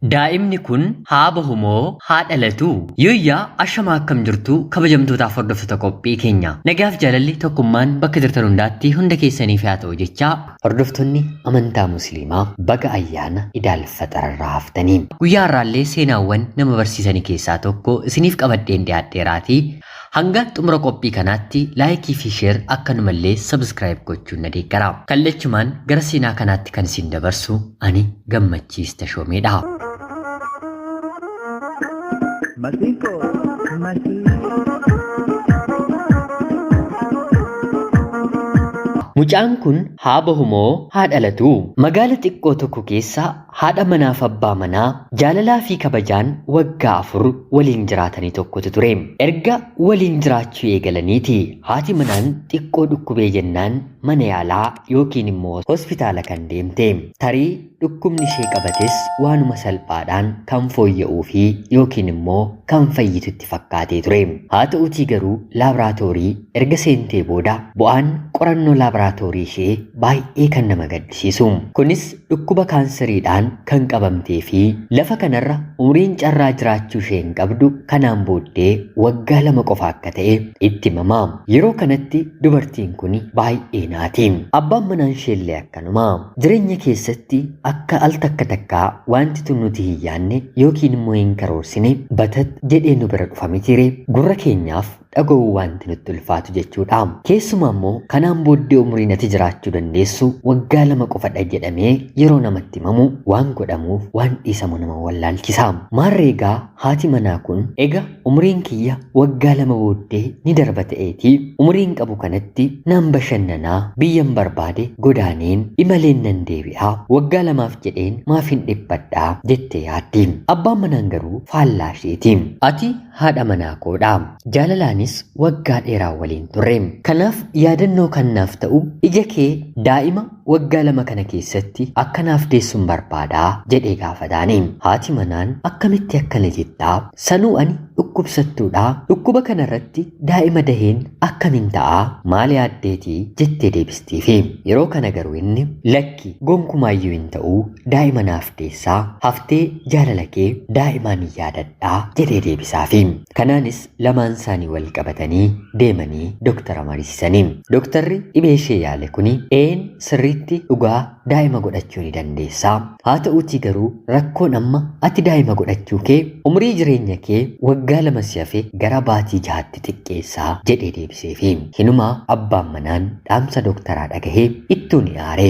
Daa'imni kun haa bahu moo haa dhalatu? Yooyyaa ashamaa akkam jirtu kabajamtootaaf hordoftoota qophii keenya. Nagaaf jaalalli tokkummaan bakka jirtan hundaatti hunda keessaniif haa ta'u jechaa hordoftoonni amantaa musliimaa baga ayyaana idaal faxararraa haftanii. Guyyaa har'aallee seenaawwan nama barsiisanii keessaa tokko isiniif qabadheen dhiyaadheeraatii hanga xumura qophii kanaatti laayikii fi sheer akkanumallee sabskiraayib gochuun na deeggara. Kallachumaan gara seenaa kanaatti kan isin dabarsu ani Gammachiis Tashoomeedha. Masiinqoo masiinqoo. Mucaan kun haa bahu moo haa dhalatu? Magaala xiqqoo tokko keessa haadha manaaf abbaa manaa jaalalaa fi kabajaan waggaa 4 waliin jiraatanii tokkotu ture. Erga waliin jiraachuu eegalaniiti haati manaan xiqqoo dhukkubee jennaan mana yaalaa yookiin immoo hospitaala kan deemte. Tarii dhukkubni ishee qabates waanuma salphaadhaan kan fooyya'uu fi yookiin immoo kan fayyitu itti fakkaatee ture. Haa ta'uutii garuu laaboraatoorii erga seentee booda bu'aan qorannoo laaboraatoorii ishee baay'ee kan nama gaddisiisu. Kunis dhukkuba kaanseriidhaan kan qabamtee fi lafa kanarra umriin carraa jiraachuu ishee hin qabdu kanaan booddee waggaa 2 qofa akka ta'e itti himama. Yeroo kanatti dubartiin kun baay'ee naati. Abbaan manaan isheellee akkanuma. Jireenya keessatti akka al takka takkaa wanti tun nuti hin yaanne yookiin immoo hin karoorsine batat jedhee nu bira dhufa mitiire gurra keenyaaf dhaga'uu wanti nutti ulfaatu jechuudha. Keessumaa immoo kanaan booddee umriin ati jiraachuu dandeessu waggaa 2 qofadha jedhamee yeroo namatti himamu waan godhamuuf waan dhiisamu nama wallaalchisa. Maarree egaa haati manaa kun ega umriin kiyya waggaa 2 booddee ni darba ta'eetii umriin qabu kanatti nan bashannanaa biyyan barbaade godaaneen imaleen nan deebi'a waggaa 2f jedheen maaf hin dhiphadhaa jettee yaaddi. Abbaan manaan garuu faallaa isheeti. Ati haadha manaa koodha. Jaalalaanis waggaa dheeraa waliin turre. Kanaaf yaadannoo kan naaf ta'u ija kee daa'ima waggaa 2 kana keessatti akka naaf deessun barbaadaa jedhee gaafataani. Haati manaan akkamitti akkana jettaa? Sanuu ani dhukkubsattuudha. Dhukkuba kanarratti daa'ima daheen akkamin ta'aa? Maal yaaddeetii? jettee deebistiifi. Yeroo kana garuu inni lakki gonkumaayyuu hin ta'uu daa'ima naaf deessaa haftee jaalala kee daa'imaan hin yaadadhaa jedhee deebisaafi. Kanaanis lamaan isaanii wal qabatanii deemanii doktara mariisisanii. Doktarri dhibee ishee yaale kuni een sirriitti dhugaa daa'ima godhachuu ni dandeessaa. Haa ta'uutii garuu rakkoon amma ati daa'ima godhachuu kee umrii jireenya kee waggaa 2 si hafe gara baatii 6tti xiqqeessaa jedhee deebiseefi. Hinumaa abbaan manaan dhaamsa doktaraa dhagahee ittuu ni aare.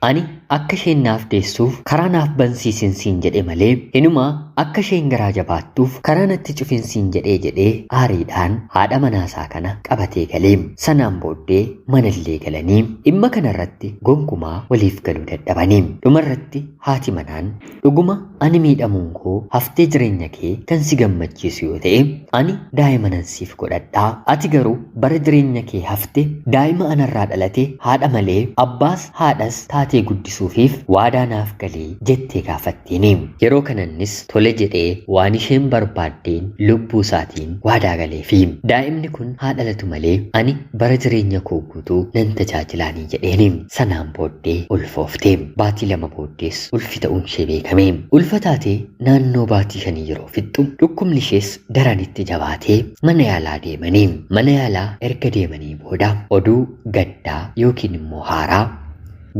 Ani akka isheen naaf deessuuf karaa naaf bansiisin siin jedhe malee hinumaa akka isheen garaa jabaattuuf karaa natti cufin siin jedhee jedhee aariidhaan haadha manaasaa kana qabatee galee. Sanaan booddee manallee galanii dhimma kanarratti gonkumaa waliif galuu dadhabanii. Dhumarratti haati manaan dhuguma ani miidhamuun koo haftee jireenya kee kan si gammachiisu yoo ta'e ani daa'ima nan siif godhadhaa ati garuu bara jireenya kee hafte daa'ima anarraa dhalate haadha malee abbaas haadhas taatee guddisuufiif waadaa naaf galii jettee gaafattiini. Yeroo kanannis tole jedhee waan isheen barbaaddeen lubbuu isaatiin waadaa galeefi. Daa'imni kun haa dhalatu malee ani bara jireenya koo guutuu nan tajaajilaanii jedheeni. Sanaan booddee ulfoofte. Baatii 2 booddees ulfi ta'uun ishee beekame. Ulfa taatee naannoo baatii 5 yeroo fixxu dhukkubni ishees daran itti jabaatee mana yaalaa deemanii. Mana yaalaa erga deemanii booda oduu gaddaa yookiin immoo haaraa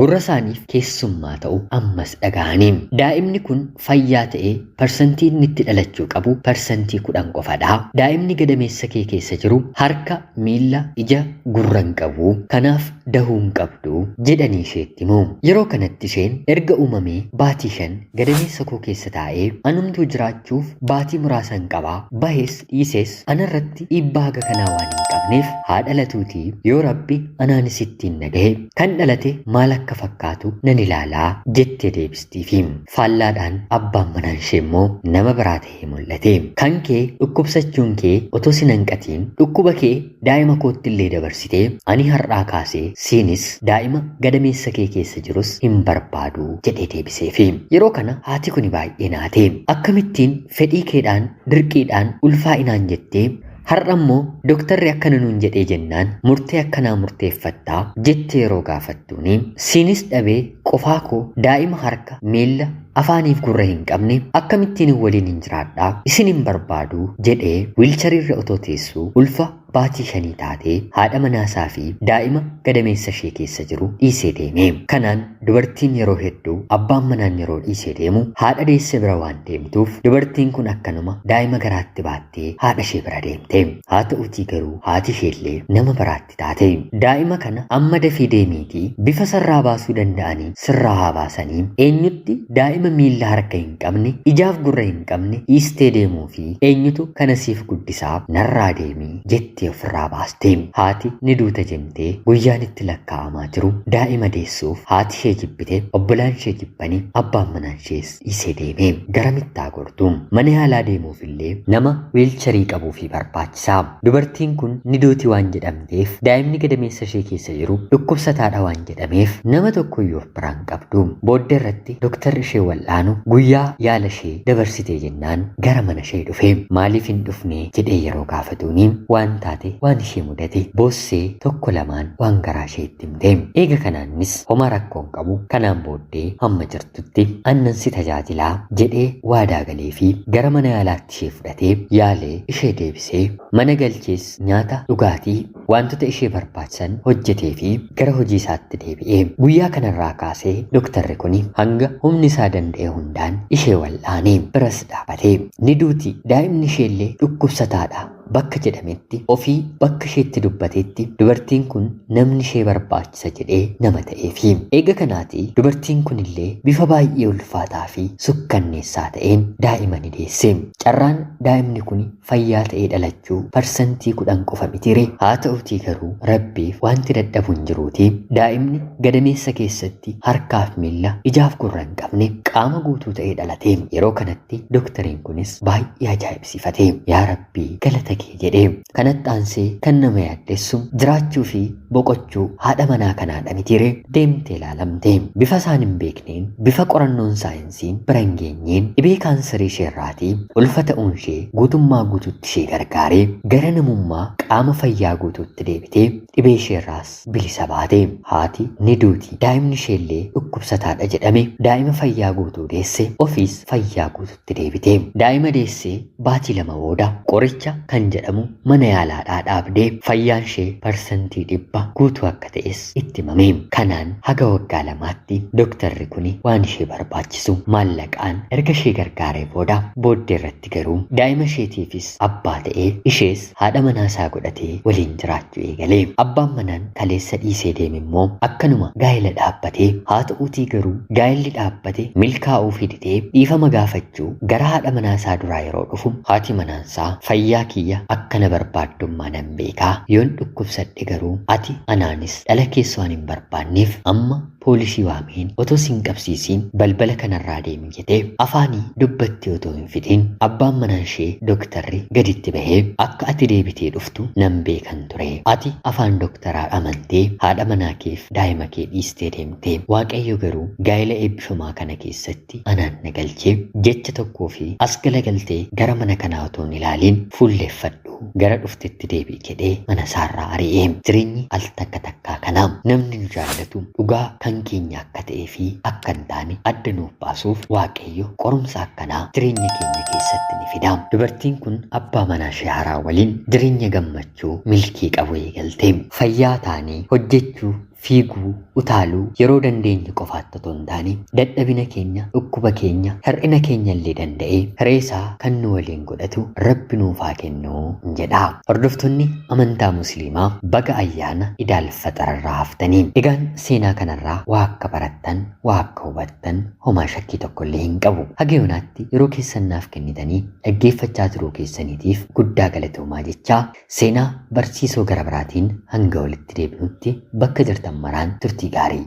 gurra isaaniif keessummaa ta'u ammas dhaga'anii. Daa'imni kun fayyaa ta'ee parsantii inni itti dhalachuu qabu parsantii 10 qofadha. Daa'imni gadameessa kee keessa jiru harka, miilla, ija, gurra hin qabu. Kanaaf dahuu hin qabdu jedhanii isheetti himu. Yeroo kanatti isheen erga uumamee baatii 5 gadameessa koo keessa taa'ee anumtuu jiraachuuf baatii muraasa hin qaba. Bahes dhiises anarratti dhiibbaa haga kanaa waan hin qabneef haa dhalatuutii yoo Rabbi anaanis ittiin na gahe kan dhalate maal akka fakkaatu nan ilaalaa jettee deebistiifi. Faallaadhaan abbaan manaan ishee immoo nama biraa ta'ee mul'ate. Kan kee dhukkubsachuun kee otoo sin hanqatiin dhukkuba kee daa'ima kootti illee dabarsitee ani har'aa kaasee siinis daa'ima gadameessa kee keessa jirus hin barbaadu jedhee deebiseefi. Yeroo kana haati kuni baay'ee naate. Akkamittiin fedhii keedhaan dirqiidhaan ulfaa'inaan jettee Har'a immoo doktarri akkana nuun jedhee jennaan murtee akkanaa murteeffattaa jettee yeroo gaafattuuni siinis dhabee qofaa koo daa'ima harka, miilla, afaaniif gurra hin qabne akkamittiin waliin hin jiraadhaa, isin hin barbaadu jedhee wiilchariirra otoo teessuu ulfa baatii 5 taatee haadha manaasaa fi daa'ima gadameessa ishee keessa jiru dhiisee deeme. Kanaan dubartiin yeroo hedduu abbaan manaan yeroo dhiisee deemu haadha deesse bira waan deemtuuf dubartiin kun akkanuma daa'ima garaatti baattee haadha ishee bira deemte. Haa ta'uutii garuu haati isheellee nama biraatti taate. Daa'ima kana amma dafii deemiitii bifa sirraa baasuu danda'anii sirraa haa baasanii, eenyutti daa'ima miilla harka hin qabne, ijaaf gurra hin qabne dhiistee deemuu fi eenyutu kana siif guddisaa, narraa deemii jettee ofirraa baaste. Haati ni duuta jemtee guyyaan itti lakkaa'amaa jiru daa'ima deessuuf haati ishee jibbite, obbolaan ishee jibbanii, abbaan manaan ishees dhiisee deeme. Garamittaa gortu? Mana yaalaa deemuuf illee nama wiilcharii qabuu fi barbaachisaa. Dubartiin kun ni duuti waan jedhamteef, daa'imni gadameessa ishee keessa jiru dhukkubsataadha waan jedhameef nama tokkoyyuu of biraan qabdu. Booddee irratti dooktarri ishee wal'aanu guyyaa yaala ishee dabarsitee jennaan gara mana ishee dhufe. Maaliif hin dhufne jedhee yeroo gaafatuuni waan taate, waan ishee mudate boossee tokko lamaan waan garaa ishee itti himte. Eega kanaanis homaa rakkoon qabu, kanaan booddee hamma jirtutti annan si tajaajilaa jedhee waadaa galee fi gara mana yaalaatti ishee fudhatee yaalee ishee deebisee mana galchees nyaata, dhugaatii, wantoota ishee barbaachisan hojjetee fi gara hojii isaatti deebi'e. Guyyaa kanarraa kaasee dooktarri kun hanga humni isaa danda'e hundaan ishee wal'aane, biras dhaabate. Ni duuti, daa'imni isheellee dhukkubsataadha bakka jedhametti, ofii bakka isheetti dubbatetti dubartiin kun namni ishee barbaachisa jedhee nama ta'eefi. Eega kanaati dubartiin kun illee bifa baay'ee ulfaataa fi sukkanneessaa ta'een daa'ima ni deesse. Carraan daa'imni kun fayyaa ta'ee dhalachuu 10% qofa mitire. Haa ta'utii garuu Rabbiif wanti dadhabu hin jiruuti. Daa'imni gadameessa keessatti harkaaf miilla, ijaaf gurra hin qabne qaama guutuu ta'ee dhalate. Yeroo kanatti dooktariin kunis baay'ee ajaa'ibsiifate. Yaa Rabbii galata kee jedhee. Kanatti aansee kan nama yaaddessu jiraachuu fi boqochuu haadha manaa kanaadha mitire. Deemtee ilaalamte. Bifa isaan hin beekneen, bifa qorannoon saayinsiin bira hin geenyeen dhibee kaansarii isheerraatii ulfa ta'uun ishee guutummaa guutuutti ishee gargaaree gara namummaa qaama fayyaa guutuutti deebitee dhibee isheerraas bilisa baate. Haati ni duuti, daa'imni isheellee dhukkubsataadha jedhame daa'ima fayyaa guutuu deesse, ofiis fayyaa guutuutti deebite. Daa'ima deessee baatii 2 booda qoricha kan jedhamu mana yaalaadhaa dhaabdee fayyaan ishee 100% guutuu akka ta'es itti himame. Kanaan haga waggaa 2tti dooktarri kun waan ishee barbaachisu maallaqaan erga ishee gargaaree booda booddee irratti garuu daa'ima isheetiifis abbaa ta'ee ishees haadha manaa isaa godhatee waliin jiraachuu eegale. Abbaan manaan kaleessa dhiisee deeme immoo akkanuma gaa'ela dhaabbatee, haa ta'uutii garuu gaa'elli dhaabbate milkaa'uu fiditee dhiifama gaafachuu gara haadha manaa isaa duraa yeroo dhufu haati manaansaa fayyaa kiyya akkana barbaaddummaa nan beekaa, yoon dhukkubsadhe garuu ati anaanis dhala keessa waan hin barbaanneef amma poolisii waameen otoo sin qabsiisiin balbala kanarraa deemi jedhee afaanii dubbatti otoo hin fixin abbaan manaan ishee dooktarri gaditti bahee akka ati deebitee dhuftu nan beekan ture. Ati afaan dooktaraa amantee haadha manaa keef daa'ima kee dhiistee deemte. Waaqayyo garuu gaa'ela eebbifamaa kana keessatti anaan na galchee jecha tokkoo fi as galagaltee gara mana kanaa otoo hin ilaaliin fuulleeffadhu, gara dhuftetti deebi'i jedhee mana isaarraa ari'e. Jireenyi al takka takkaa kanaa namni nu jaallatu dhugaa kan keenya akka ta'ee fi akka hin taane adda nuuf baasuuf Waaqayyo qorumsa akkanaa jireenya keenya keessatti ni fida. Dubartiin kun abbaa manaa ishee haaraa waliin jireenya gammachuu milkii qabu eegalte. Fayyaa taanee hojjechuu, fiiguu, utaaluu yeroo dandeenye qofaatti otoo hin taane dadhabina keenya, dhukkuba keenya, hir'ina keenya illee danda'ee hireesaa kan nu waliin godhatu Rabbi nuuf haa kennu jedha. Hordoftoonni amantaa Musliimaa baga ayyaana Idaal Faxararraa haftanii. Egaan seenaa kanarraa waa akka barattan, waa akka hubattan homaa shakkii tokko illee hin qabu. Haga yoonaatti yeroo keessan naaf kennitanii dhaggeeffachaa turuu keessaniitiif guddaa galatoomaa jechaa seenaa barsiisoo gara biraatiin hanga walitti deebinutti bakka jirtan maraan turtii gaarii.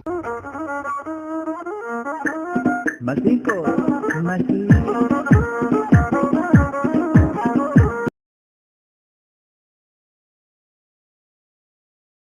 Masinko, masinko.